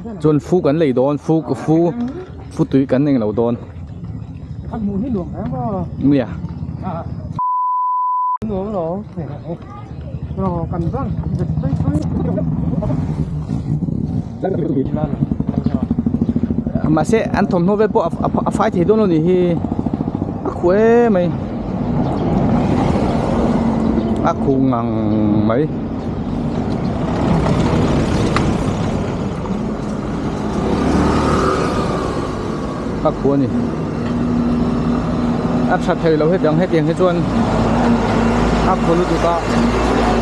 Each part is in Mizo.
Chuan fu kan lei dawn fu fu fu tui kan eng lo dawn. Nia. Mahse an thawmhnaw vel pawh a fai thei dawn lo nih hi a khuh em mai a khuh ngang mai. A khuh a ni a tha thei lo hetiang hetiang hi chuan a khaw lutuk a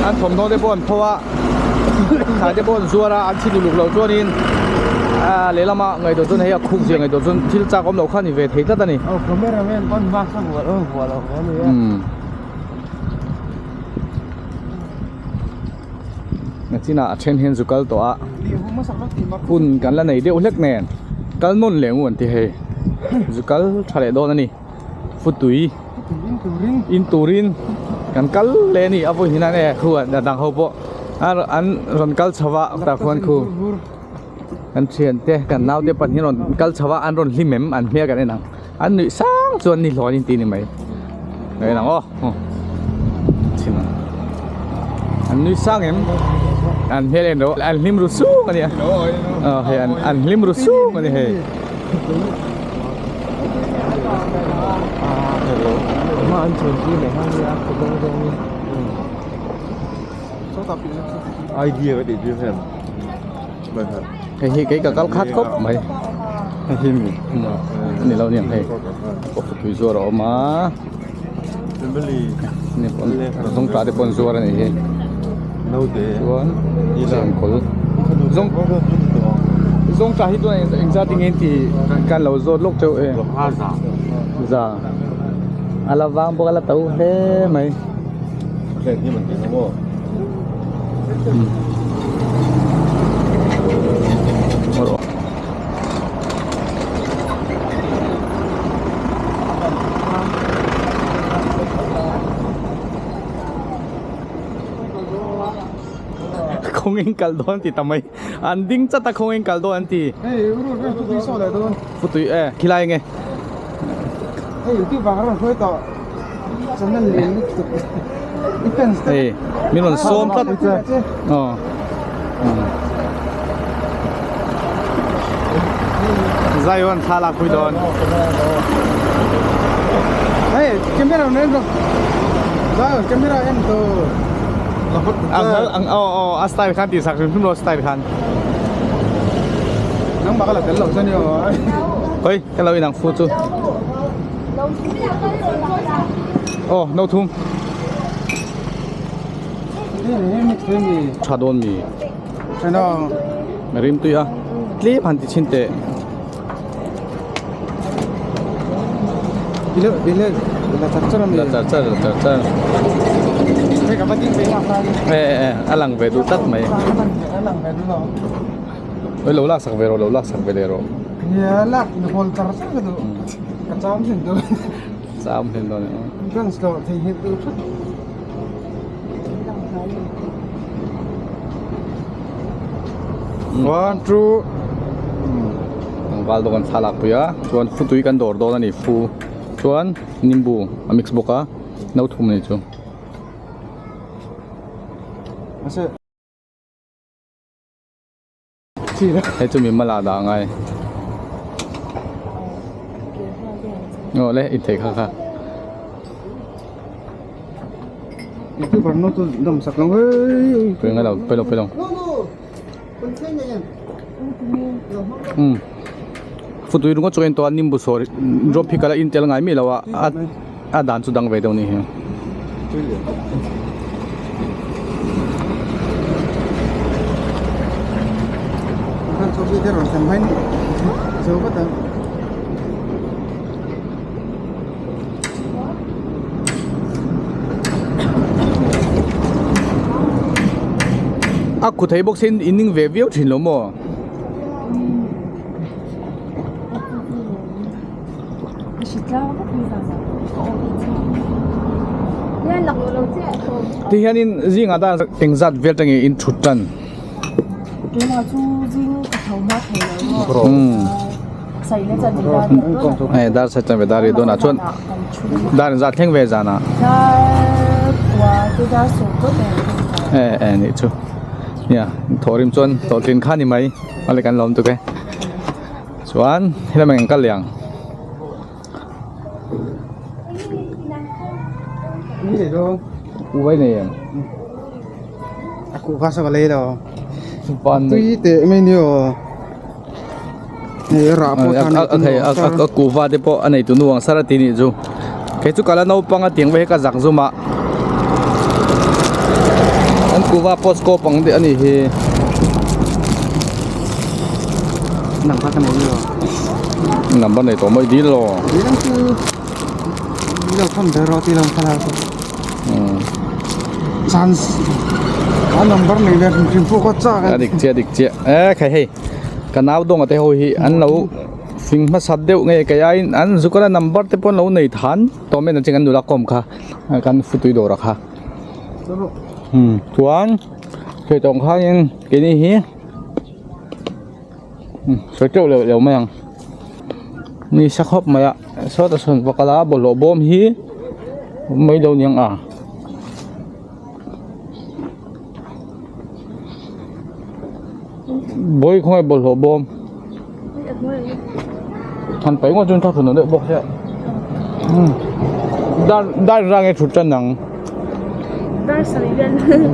an thawmhnaw te pawh an pho a thlai te pawh an zuar a an chhi lutuk loh chuanin ah lehlamah ngaihtuah chuan hei a khuk zia ngaihtuah chuan thil chak awm loh kha a ni ve thei tlat a ni. Nachinah a then hian zu kal tawh a hun kan la nei deuh hlek nen kal nawn leh ngu an ti hei zu kal tha leh dawn a ni futui in turin kan kal leh a ni a vawiin hian e khu a dang ho pawh an rawn kal chho a tah khuan khu kan thiante kan naute pahnih rawn kal chho a an rawn hlim em an hmel kan en ang an nuih sang chuan ni hlawh an inti ni mai kan en ang aw chhin ang an nui sang em an hmel en ro an hlim ru sung a nia aw hei an an hlim ru sung a ni hei. Hei hi kei ka kal khat khawp mai hei hi mi ni lo niang hei coffee tui zuar a awm a ni pawn zawng tah te pawn zuar a nih hi chuan chengkawl zawng zawng tah hi chuan engzat enge tih kan lo zawt lawk teuh e za a la vang bawk a la to hle mai. Khawngin kal dawn ti ta mai an ding chat a khawngin kal dawn an ti putui e khilai nge Hei min rawn sawm tlat aw Zion thla lak pui dawn Hei camera en rawh Zion camera en tu ang ang aw aw a style khan tih sak hrim hrim lo style khan nangmah ka la tel lo chuan i aw hei ka lo inang fu chu aw no thum tha dawn mi rim tui a tlem han ti chhin teh la char char la char char la char char e e a lang ve duh tlat mai oi lo lak sak ve rawh lo lak sak ve leh rawh lak hawl char char ka duh ka cham thin dawn cham thin dawn One two tlangval dawk an thlalak pui a chuan fu tui kan dawr dawn a ni fu chuan nimbu a mix bawk a no thum a ni chu. Hei chu mi mala dah ngai aw le inthei kha kha pui ngai lo pui lo pui lo um futui ringawt chu a intuah a nimbu sawi drop hi ka la intel ngai miah lo a a dan chu dang ve deuh a nih hi. A khu thei bawk se in ning ve viau thin lo maw? Ti hianin zingah tan engzat vel tangin in thut tan. Hei dar sat chanve dar ri dawnah chuan dar inzat thleng ve zanah e e nih chu nia thawh rim chuan hlawhtlin kha ni mai awle kan lawm tuk e chuan helama kan kal leh ang. Uai nei em? A kuh kha saw ka lei lo. Tui teh mai ni aw. Hei rah pawh khan a thei a a kuhva te pawh a nei tu nu ang sar a ti nih chu. Kei chu ka la naupang a tiang ve hi ka zak zum a. An kuhva pawh scope ang deuh a nih hi. Number ka nei lo. Number nei tawh mai dil lo. Dil ang chu lo thawm ber rawh tih lo thlalak chu. Chance a number nei ve hrim hrim pawh ka chak a. A dik chiah a dik chiah. E khai hei ka nau dawnga te ho hi an lo fing hmasa deuh nge kei aiin an zukana number te pawh an lo nei than tawh mai nachin kan nula kawm kha kan futui dawr ah kha. Chuan hei tawng khanin keini hi. Sawi teuh leh lo mai ang ni sa khawp mai a sawta sawn va kal a bawlhhlawh bawm hi awm mai lo niang a bawi khawnge bawlhhlawh bawm han paih ngawt chuan thla deuh bawk sia dar dar rang e thut tan ang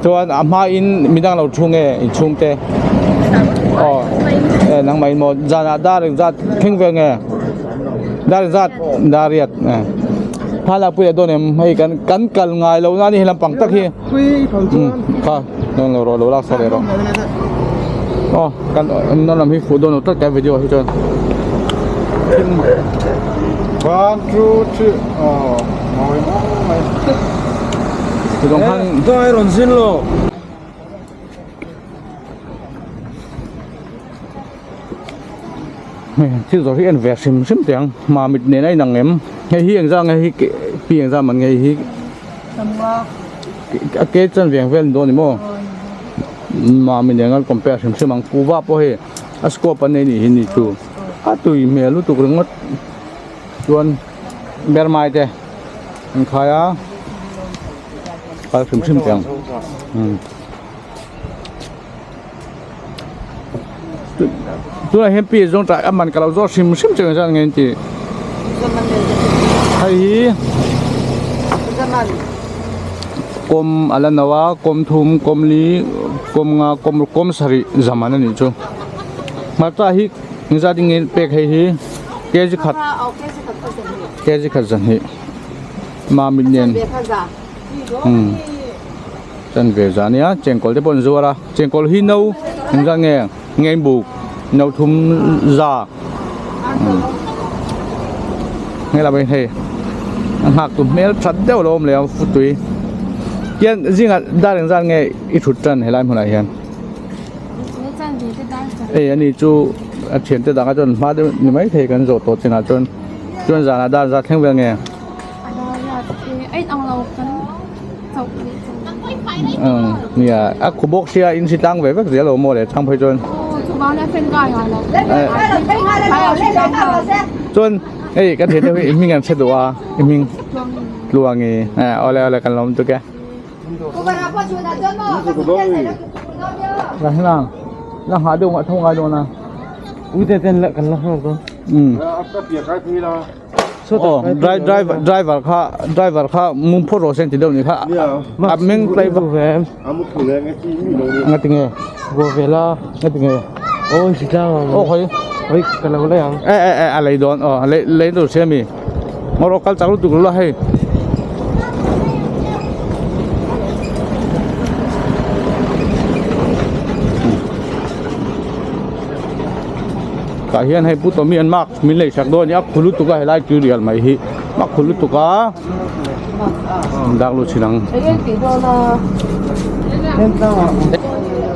chuan a hma in midang lo thu nge inchhung te aw e nangmah in maw zanah dar engzat thleng vel nge dar engzat dar riat e hmanah pui a dawn em hei kan kan kal ngai lo na ni he lampang tak hi kha dawn lo rawh lo lak sa leh rawh aw kan na lam hi fuh dawn lo tlat ka video hi chuan one two three aw mawi mai Tawng khan dawng rawn zin lo thil zawrh hi en ve hrim hrim teh ang mamit nen a inang em hei hi engzah nge hi pi engzah man nge hi a ke chuan veng vel ni dawn ni maw mamit nen an compare hrim hrim ang kuhva pawh hei a scope an nei nih hi ni chu a tui hmel lutuk ringawt chuan bermai te an khai a kal hrim hrim teh ang tunah hian pi zawng tah a man ka lo zawt hrim hrim che chuan nge tih hei hi kawm a la no a kawm thum kawm li kawm nga kawm ruk kawm sarih zaman a nih chu hmarcha hi engzat in nge pek hei hi kg khat kg khat zahnih mamit nen umm. Chan ve zah ania chengkawl te pawh an zuar a chengkawl hi no engzat nge ngeng buk no thum za nge lam hei a nghak tu hmel that deuh lo awm leh a futui hian zingah dar engzat nge i thut tan helai hmunah hian hei ani chu a thiante dangah chuan hma deuh ni maithei kan zawh tawh chinah chuan chuan zanah dar zat thleng vel nge. Nia a khu bawk sia in si tlang ve vek zel lo maw le chang phei chuan chuan hei kan thian deuh hi i hming an hre duh a i hming tluangi awle awle kan lawm tuk e la hna la nghah deuh tho ngai dawn a Aw driver driver kha driver kha mum phawt rawh se an ti deuh nih kha a meng tlai vak nga tinge nga tinge aw khawi e e e a lei dawn aw a lei lei tur sia mi ngaw rawh kal chak lutuk lo la hei. Tah hian hei pu Tommy an mark min lei sak dawn a ni a khu lutuk a helai tui rial mai hi a khu lutuk a dak lut thin ang.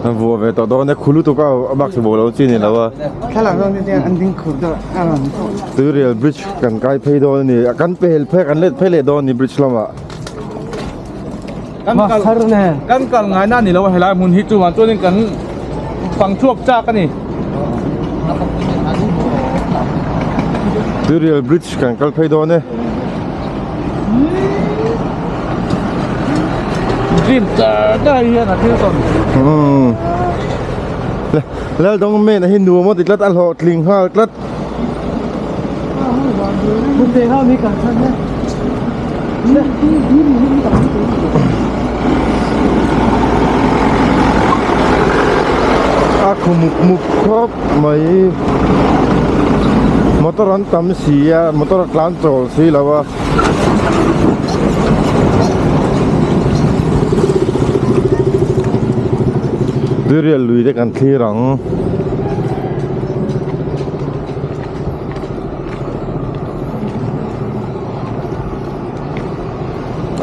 An vuah ve tawh dawn e khu lutuk a a mask vuah lo chi a ni lo a. Tuirial bridge kan kai phei dawn a ni a kan pehel phei kan let phei leh dawn a ni bridge lamah. Kan kal kan kal ngai na ni lo a helai hmun hi chuan chuanin kan. fang chhuak chak a ni. Tuirial bridge kan kal phei dawn e. Dream char char hian a thil tawn. Umm. Laldawng men a hi nuam a ti tlat a hlawhtling nghal tlat. A khu mup mup khawp mai motor an tam si a motor a tlan chawl si lo a. Tuirial lui te kan thlir ang.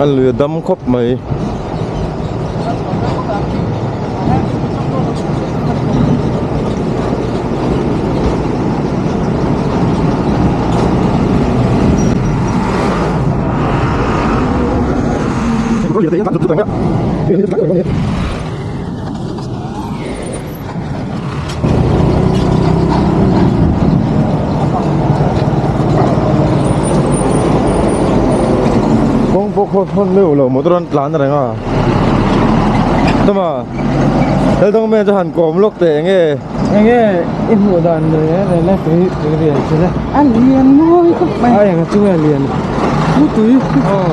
A lui a dam khawp mai. Kawng pawh khaw hawn meuh lo motor an tlan reng a tuma hel dang men chu han kawm lawk teh enge enge i hmuh dan le le le tui tui rian chu le a lian mawi khawp mai a eng chu nge lian mu tui aw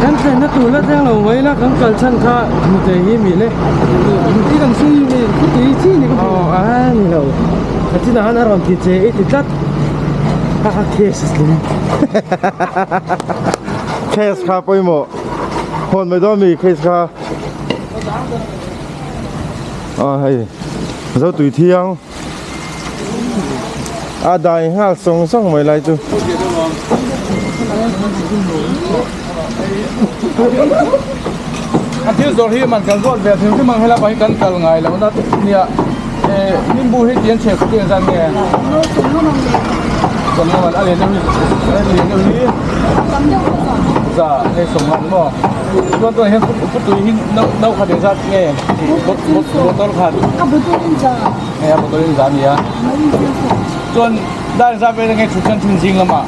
kan thlenna tur la thleng lo mai la kan kal chhan kha hmu thei hi mi le. Ti kan sui mi khu tui chi ni ka hmu. A ni lo. Ka chinah han a rawn ti che i ti tlat. A kha case a tling. Case kha pawimawh. Hawn mai dawn mi case kha. A hei zo tui thiang. A dai nghal sawng sawng mai lai chu. A thil zawrh hi man kan ruat ve a thil hrim ang helai pah hi kan kal ngai lo na nia eh nimbu hi tian chhe khuti ang zan nge sawmnga man a lian deuh hi a lian deuh hi za hei sawmnga ni maw chuan tunah hian putui hi no no khat eng zat nge bottle khat hei a bottle in za a ni a chuan dar zat vel nge thut chuan thin zing lamah.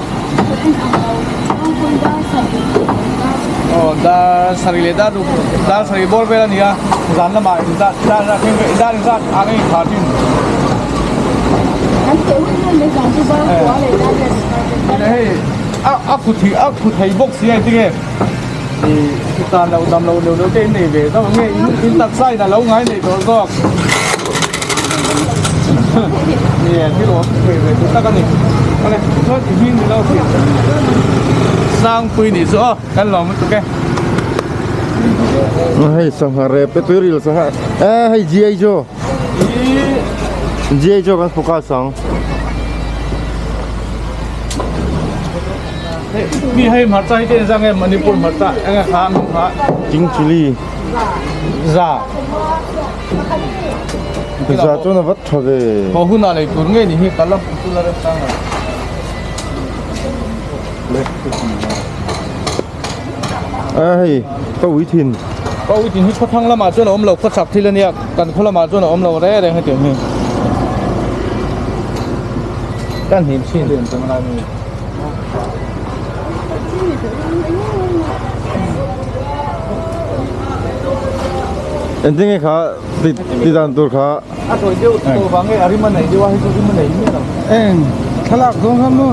Aw dar sarih leh dar ruk dar sarih bawr vel a ni a zan lamah inzat dar zat thleng vel dar inzat ang a inkhar thin. Hei a a khu thei a khu thei bawk si a engtin nge ih tan loh dam loh neuh neuh te in nei ve zauh ang nge in in taksa in a lo ngai nei tawh zawk. Nge thil awm thei ve tur tak a ni. Awle chuan i hming ni lo tih Sangpui nih chu aw kan lawm lutuk e. Hei sangha rep te tui ril sangha e hei GI Joe GI Joe kan focus ang. Mi hei hmarcha hi te zang e Manipur hmarcha enge kha ang kha King chili za. Za chuan a vat tha ve. Haw hunah lei tur ngei ni hi kal a chu la remchang lo. A hei ka ui thin. Ka ui thin hi khawthlang lamah chuan a awm lo khawchhak thil a nia kan khaw lamah chuan a awm lo reng reng hetiang hi. Kan hnim chin. Engtin nge kha ti ti dan tur kha. A tawi deuh tawh vang nge a rim a nei deuh a hei chu rim a nei miah lo. Eng thlalak zawng kha maw.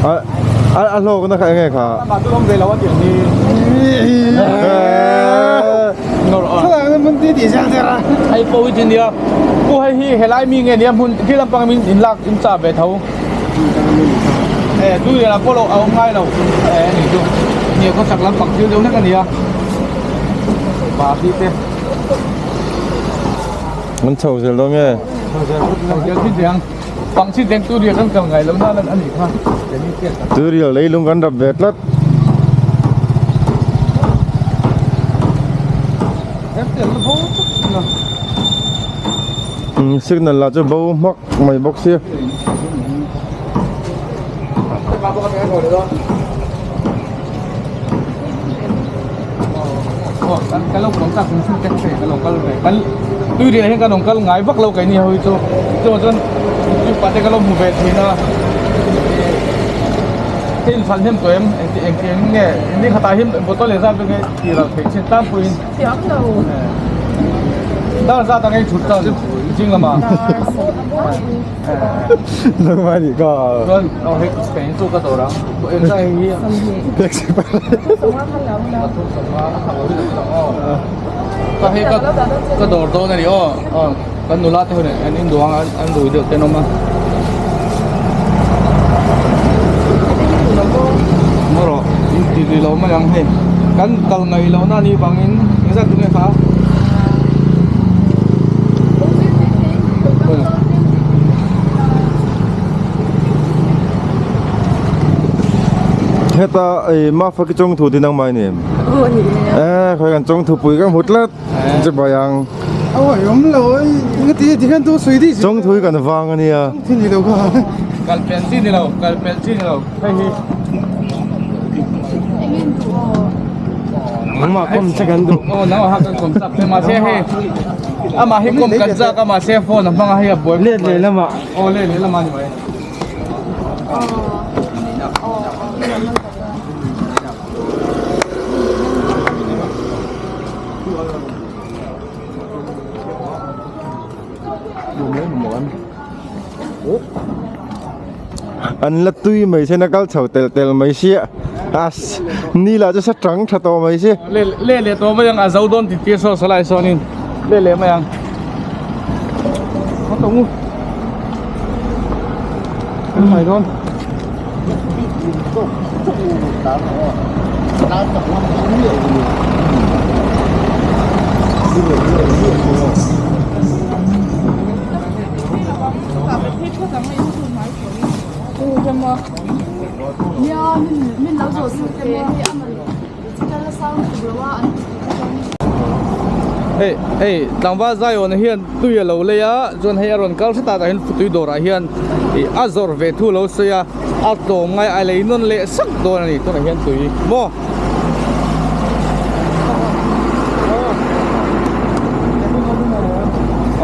A a a hlawkna kha enge kha. Amah chu awm ve lo a tih ang hi. Thlalak na mun ti ti zel zel a. Hei pawh hi chu nia pu hei hi helai mi nge nia hmun khi lampang min in lak in chah ve tho. E tu lian ah pawh lo a awm ngai lo e ni chu nia khaw chak lampang thil deuh hlek a nia pa hi te an chho zel dawn nge chho zel chho zel chi chiang pang chi deng tu rial kan kal ngai lo na lan a nih kha tu rial leilung kan rap ve tlat signal lah chu bo hmak mai bawk sia. Tui riah hian kan awm kal ngai vak lo keini ho hi chu chuvang chuan mipa te ka lo hmu ve thin a hei inchhan hnem tawh em engti engti eng nge ni khatah hian bottle leh zat vek nge tih ral theih chin tlangpuiin Thiam lo. Dar zat ang ei thut chuan zing lamah. Nangmah nih ka. Chuan aw hei Spain chu ka dawr ang. Eng zai hi. Taxi pa. Ka hei ka ka dawr dawn a ni aw. Aw kan nula te hun an in duang an rui deuh ten awm a. Maw rawh in ti lui lo mai ang hei. Kan kal ngaih loh na ni vangin engzat tu nge kha. Heta ei mafaki chawngthu ti nangmah ini em? Eh khawi kan chawngthu pui ka hmu tlat che bai ang. Awi awm lo ei nga ti ti khan tu sui di Chawngthu hi kan vang ania. Chawngthu ni lo kha. Kal pel chi ni lo kal pel chi ni lo hei hi. Nangmah kawm che kan duh. Aw nangmah kha kan kawm chak che mahse hei amah hi kawm kan chak a mahse phone a hmang a hei a buai Let leh lamah. Aw let leh lamah a ni mai. An la tui mai sen a kal chho tel tel mai sia as ni lah chu sa tang tha tawh mai si. Le le leh tawh mai ang a zo dawn tih tir saw salai sawnin le leh mai ang. Khaw tawng u. Kan mai dawn. Hei hei tlangval Zion ah hian tui a lo lei a chuan hei a rawn kal hret a tah hian tui dawrah hian ih a zawrh ve thu a lo sawi a a tlawm ngai a lei nawn leh sak dawn a ni tunah hian tui maw.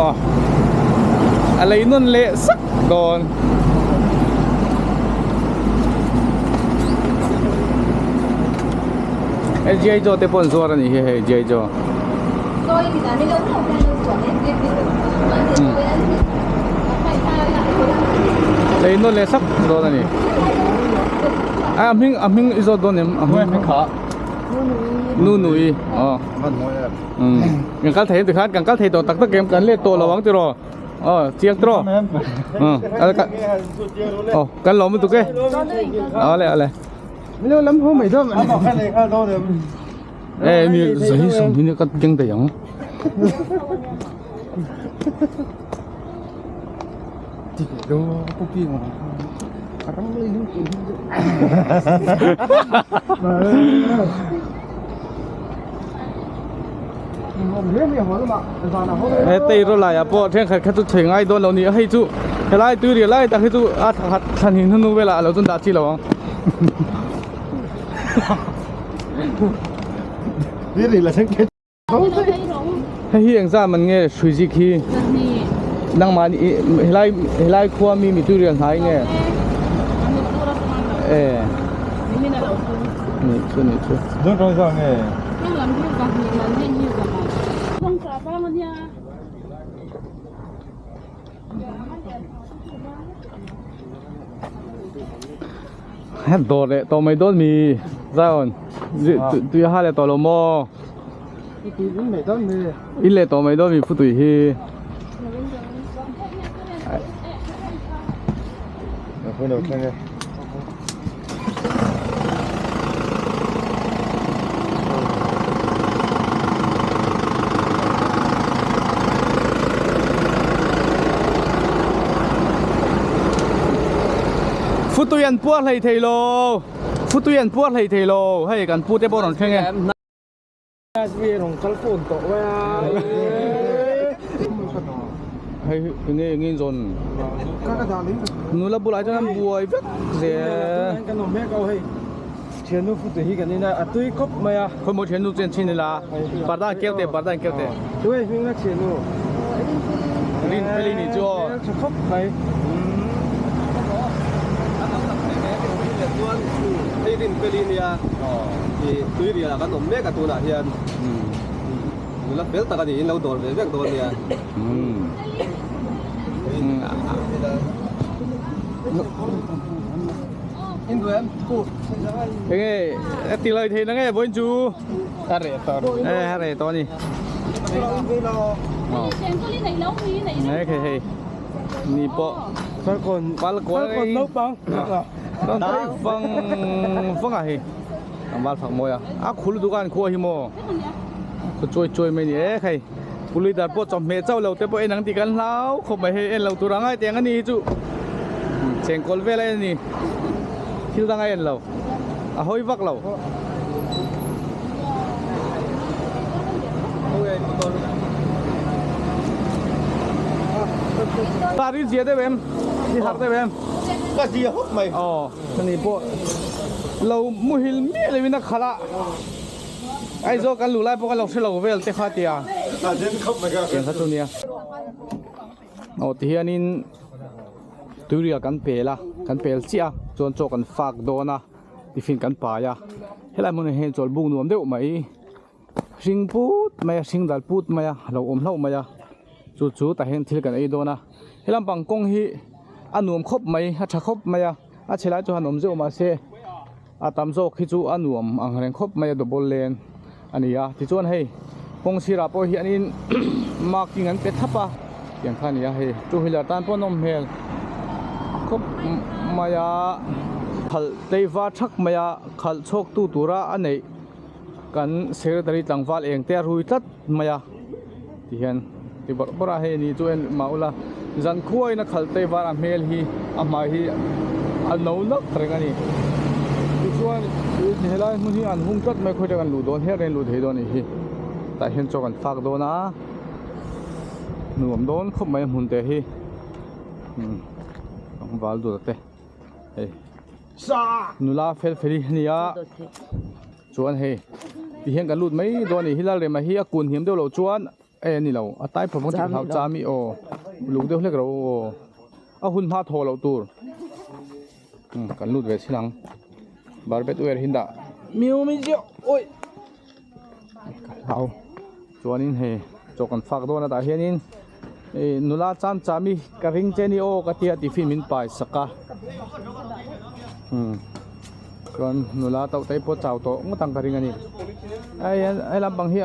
Aw a lei nawn leh sak dawn. Hei G I Joe te pawh an zuar a nih hi hei G I Joe. Lei nawn leh sak dawn a ni. A hming a hming i zawt dawn em a hming kha Nunui aw kan kal thei em tikhan kan kal thei tawh tak tak em kan let tawh lo ang tiraw. Ờ, chiang tro. Ừ, ờ, kan lawm lutuk e. Awle awle. Milo lam ho mai dawn. Ê, mi giấy sum hi ka keng thei ang. Ti lo pu pi ngam. Ram lei lu tu. He tei rawh laiah pawh thenkhat kha chu chhe ngai dawn lo ni a hei chu helai tui riah lai tak hi chu a thla khat thlan hin hnu velah a lo chuan dah chi lo ang. Hei hi engzah man nge hrui zik hi nangmah nih helai helai khua mi mi tui riah hnai nge e nih chu nih chu. Dawr leh tawh mai dawn mi Zion tui a ha leh tawh lo maw in leh tawh mai dawn mi phutui hi. Futui an puar hlei thei lo Futui an puar hlei thei lo hei kan pute pawh rawn thleng e. Hei enge enge in zawn nula bulah chuan an buai vek zel. Thiannu food hi kan in a a tui khawp mai a. Khawi maw thiannu chu en chhin ila parda an keu teh parda an keu teh. Tunge hming la thiannu? Rinfeli nih chu aw. Tha khawp mai. Hei Rinfeli nia tui rial ah kan awm mek a tunah hian nula fel tak a ni in lo dawr ve vek dawn nia. Enge a ti lai thei na nge vawiin chu a reh tawh e a reh tawh a ni nge hei hei ni pawh Falkawn Falkawn naupang vang vang a hei tlangval fak mawi a a khul duh khan khua hi maw khaw chawi chawi mai a ni e hei puli dar pawh chawhmeh chauh lo te pawh en ang tih kan hlau khawp mai hei en lo tur a ngai teh ang a ni hi chu chengkawl vel a en a ni thil dang a en lo a hawi vak lo. Tar i zia deuh em i harh deuh em ka zia hawp mai aw ani pawh lo muhil miah lo in a khalh a Aizawl kan luh lai pawh kan lo hre lo vel te kha tia tiang kha chu nia aw ti hianin tuirial kan pel a kan pel chiah a chuan chaw kan fak dawn a tiffin kan pai a helai hmunah hian chawlhbuk nuam deuh mai hring put mai a hring dal put mai a a lo awm hlauh mai a chu chu tah hian thil kan ei dawn a he lampang kawng hi a nuam khawp mai a tha khawp mai a a chhe lai chu han awm zeuh mahse a tam zawk hi chu a nuam ang reng khawp mai a double lane a ni a tichuan hei kawng sirah pawh hianin marking an pe thlap a tiang kha a ni a hei two wheeler tan pawh a nawm hmel khawp mai a khalh teiva thak mai a khalh chhuak tu tura a neih. Kan secretary tlangval eng te a rui tlat mai a ti hian ti bawrh bawrh a hei ni chu en mah ula zan khuain a khalh tei var a hmel hi a hmai hi a no nak reng a ni tichuan helai hmun hi an hung tlat mai khawi atang an luh dawn hian an luh thei dawn a nih hi tah hian chaw kan fak dawn a nuam dawn khawp mai a hmun te hi tlangval dul te hei. Nula fel fel hi a ni a chuan hei ti hian kan lut mai dawn a ni hi lalrema hi a kun hniam deuh loh chuan e a ni lo a tai phawp ang tih hlau chami aw uluk deuh hlek ro aw a hun hma thaw loh tur kan lut ve chhin ang barbet wire hi an dah miu mi chiah awi ka hlau chuanin hei chaw kan fak dawn a tah hianin ih nula cham cham hi ka ring che ni aw ka tia tiffin min pai sak a umm chuan nula tauh te pawh chau tawh ngawt ang ka ring a ni hei he lampang hi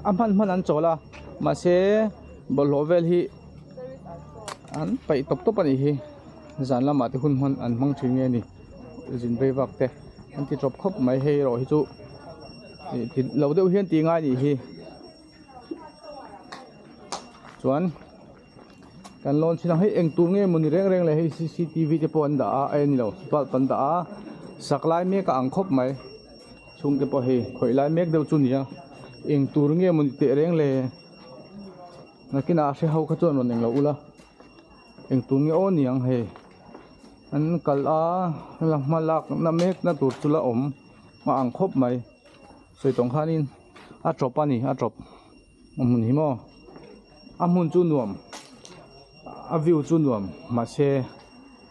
a hman hman an chawl a mahse bawlhhlawh vel hi an paih tawp tawp a nih hi zan lamah te hun hman an hmang thin nge ni zin vei vak te an ti tawp khawp mai hei erawh hi chu ih ti lo deuh hian tih ngai nih hi chuan kan lawn chin ang hei eng tur nge mawni reng reng le hei cctv te pawh an dah a a ni lo bulb an dah a sak lai mek a ang khawp mai chhungte pawh hei khawih lai mek deuh chu a ni a eng tur nge mawni teh reng le nakinah a hre ho kha chuan rawn englo ula eng tur nge aw ni ang hei an kal a la hma lak na mek na tur chu la awm a ang khawp mai sawi tawng khanin a tawp a ni a tawp a hmun hi maw a hmun chu nuam a view chu nuam mahse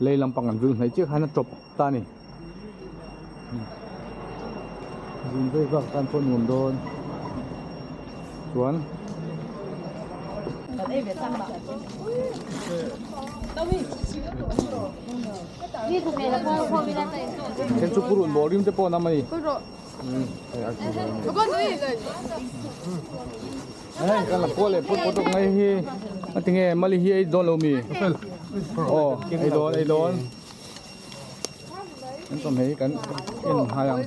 lei lampang an view hnaih chiah khan a tawp ta a ni zin vei vak tan pawh nuam dawn chuan. Then chu purun bawr rim te pawh an awm a ni. Hei kan la kual leh pawt pawt mai hi a tinge mali hi ei dawn lo mi aw ei dawn ei dawn an tawm hei kan en hai ang.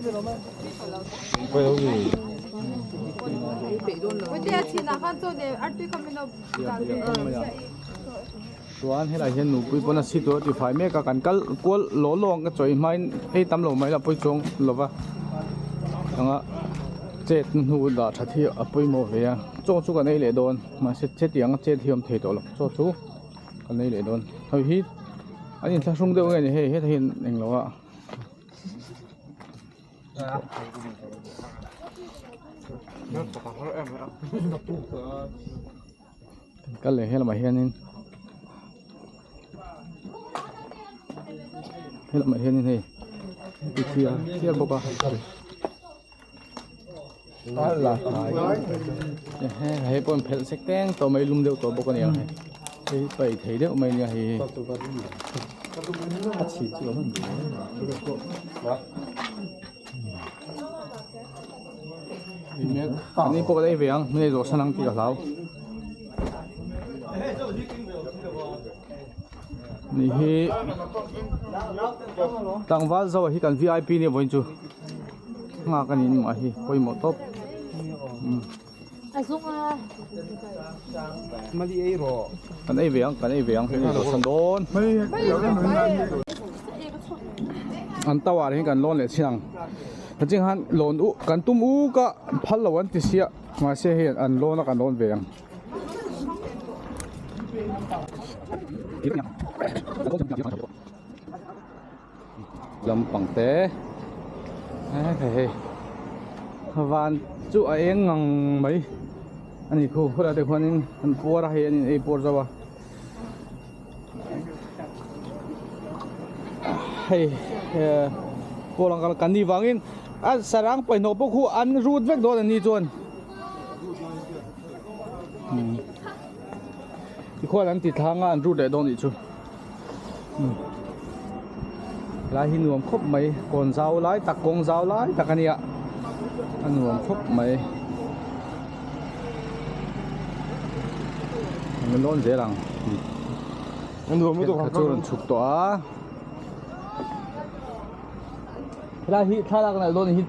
Chuan helai hian nupui pawn a si tur a ti fai mek a kan kal kual law law ang ka chawi hmain ei tam lo mai la pawi chuang lo va anga chet na hnu dah that hi a pawimawh ve a chaw chu kan ei leh dawn mahse chetiang a chet hi a awm thei tawh lo chaw chu kan ei leh dawn hei hi an inthlahrung deuh nge ni hei hetah hian englo a. Kan kal leh helamah hianin helamah hianin hei ti thiar thiar bawk a hei pawh an phelh sek teng tawh mai lum deuh tawh bawk a ni ang hei hei paih thei deuh mai a nia hei hi. Ni pawh ka ei ve ang hmel zawh san ang tih ka hlau ni hi tlangval zo hi kan vip nia vawiin chu nghak a ni mah hi pawimawh tawp kan ei ve ang kan ei ve ang hmel zawh san dawn an tower hi kan lawn leh chin ang. Haching han lawn u kan tum uk a phal lo an ti sia mahse hei an lawn a kan lawn ve ang. Lampang te hei hei van chu a eng ngang mai a ni khu khawlai te khuanin an puar a hei an in ei puar zo a. Hei pawl ang kan nih vangin a sarang pawihhnawh pawh khu an rut vek dawn an ni chuan tikhuan an ti thlang a an rut leh dawn nih chu helai hi nuam khawp mai kawn zau lai tak kawng zau lai tak a nia a nuam khawp mai. An lawn zel ang thenkhat chu a rawn chhuk tawh a helai hi thlalak nalh dawn hi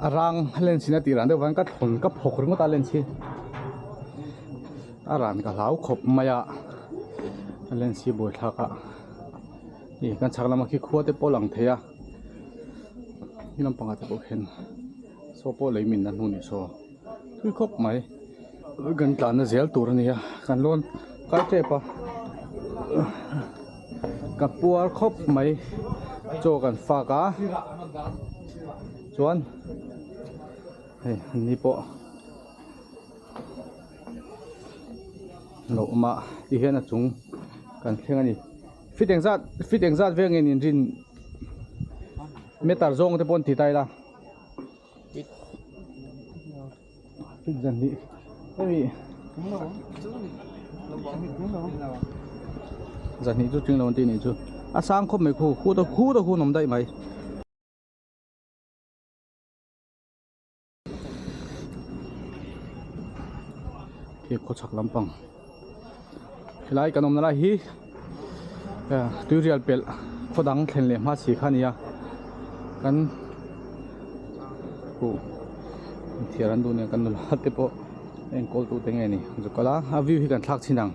a rang lens in a tih dan deuh vang ka thawn ka phawk ringawt a lens hi. A ran ka hlau khawp mai a a lens hi buaithlak a ih kan chhak lamah khi khua te pawh a lang thei a he lampangah te pawh khian saw pawh lei min na hnu ni saw thui khawp mai kan tlan na zel tur a ni a kan lawn kai tep a ka puar khawp mai chaw kan fak a chuan hei an ni pawh. Lo awm a ti hian a chung kan thleng a ni feet engzat feet engzat vel nge in rin meter zawng te pawh an ti ta ila feet zan hnih hemi zan hnih chu tling lo an tih nih chu a sang khawp mai khu khu ta khu ta hun awm daih mai. Khi khawchhak lampang helai kan awmna lai hi tuirial pelh khaw dang thlen leh hma si kha a ni a kan huh thiar an duh nen kan nula te pawh enkawl tu te nge ni zu kal a a view hi kan thlak chhin ang.